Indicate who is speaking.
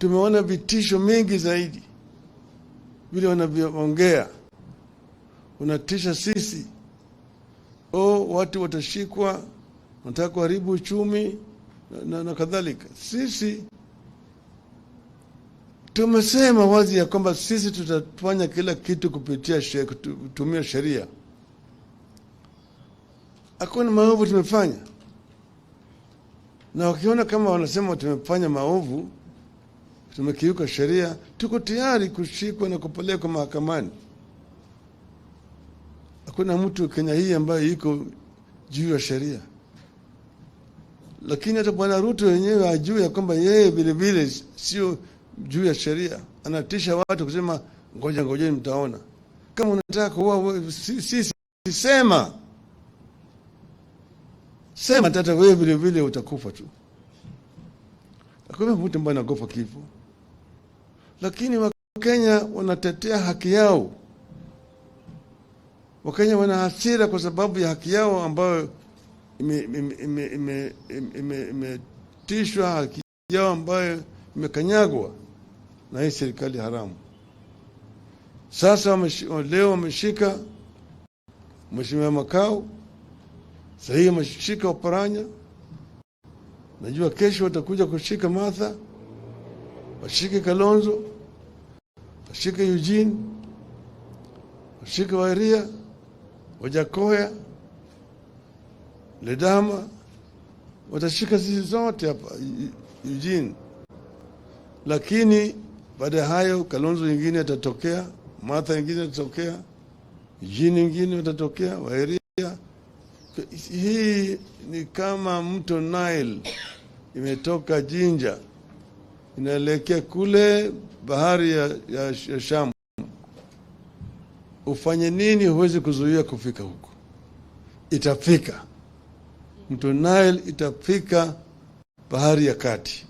Speaker 1: Tumeona vitisho mingi zaidi vile wanavyoongea, unatisha sisi, oh, watu watashikwa, wanataka kuharibu uchumi na kadhalika. Sisi tumesema wazi ya kwamba sisi tutafanya kila kitu kupitia kutumia sheria. Hakuna maovu tumefanya, na wakiona kama wanasema tumefanya maovu, tumekiuka sheria, tuko tayari kushikwa na kupelekwa mahakamani. Hakuna mtu Kenya hii ambayo iko juu ya sheria, lakini hata Bwana Ruto wenyewe ajue ya kwamba yeye vile vile sio juu ya sheria. Anatisha watu kusema ngoja ngojeni, mtaona. Kama unataka kuua sisi, sema sema, tata wewe vile vile utakufa tu. Hakuna mtu ambaye anaogopa kifo, lakini Wakenya wanatetea haki yao. Wakenya wana hasira kwa sababu ya haki yao ambayo imetishwa, haki yao ambayo imekanyagwa na hii serikali haramu. Sasa leo wameshika Mheshimiwa Makau, sasa hii wameshika Oparanya, najua kesho watakuja kushika Martha, washike Kalonzo, washike Eugene, washike Wa Iria, Wajackoyah, Ledama, watashika sisi zote hapa Eugene. Lakini baada ya hayo Kalonzo ingine atatokea, Martha ingine atatokea, Eugene ingine watatokea, Wa Iria. Hii ni kama mto Nile imetoka Jinja inaelekea kule bahari ya Shamu. Ufanye nini, huwezi kuzuia kufika huko, itafika. Mto Nile itafika bahari ya kati.